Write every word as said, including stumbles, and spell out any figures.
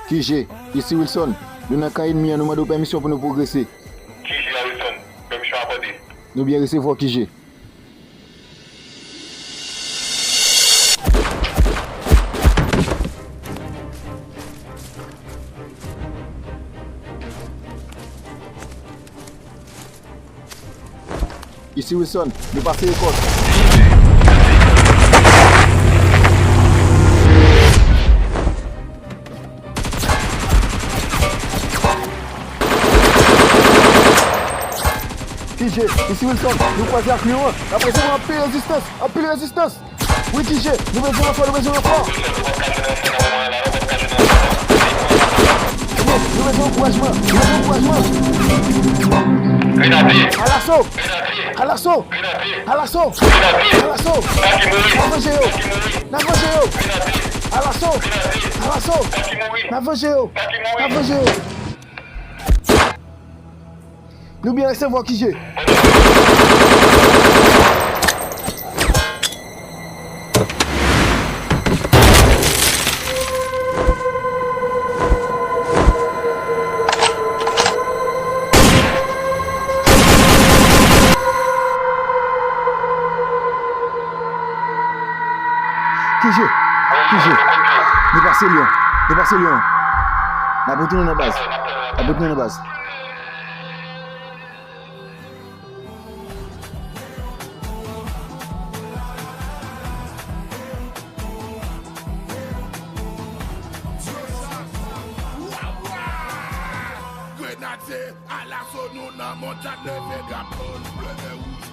Kije, isi Wilson, nou nan kan ènmi an, nou mande w pèmisyon pou nou pwogrese. Kije a Wilson, pèmisyon akòde. Nou byen resevwa w, Kije. Isi Wilson, nou pase rekòt. Kije, isi Wilson, nou kwaze ak Lyon an. N ap resevwa anpil rezistans, anpil rezistans. Wi, Kije, nou bezwen ranfò, nou bezwen ranfò. Kije, nou bezwen ankourajman, nou bezwen ankourajman. Grenadye! Alaso! Grenadye! Alaso! Grenadye! Alaso! Grenadye! Alaso! Sa ki mouri! N ap vanje yo! Sa ki mouri! N ap vanje yo! Grenadye! Alaso! Grenadye! Alaso! Sa ki mouri! N ap vanje yo! Sa ki mouri! N ap vanje yo! Nou byen resevwa, Kije. Kije, Kije, nou pase Lyon, nou pase Lyon. N ap retounen nan baz, n ap retounen nan baz. Grenadye, alaso nou nan mondyal, leve drapo n ble e wouj.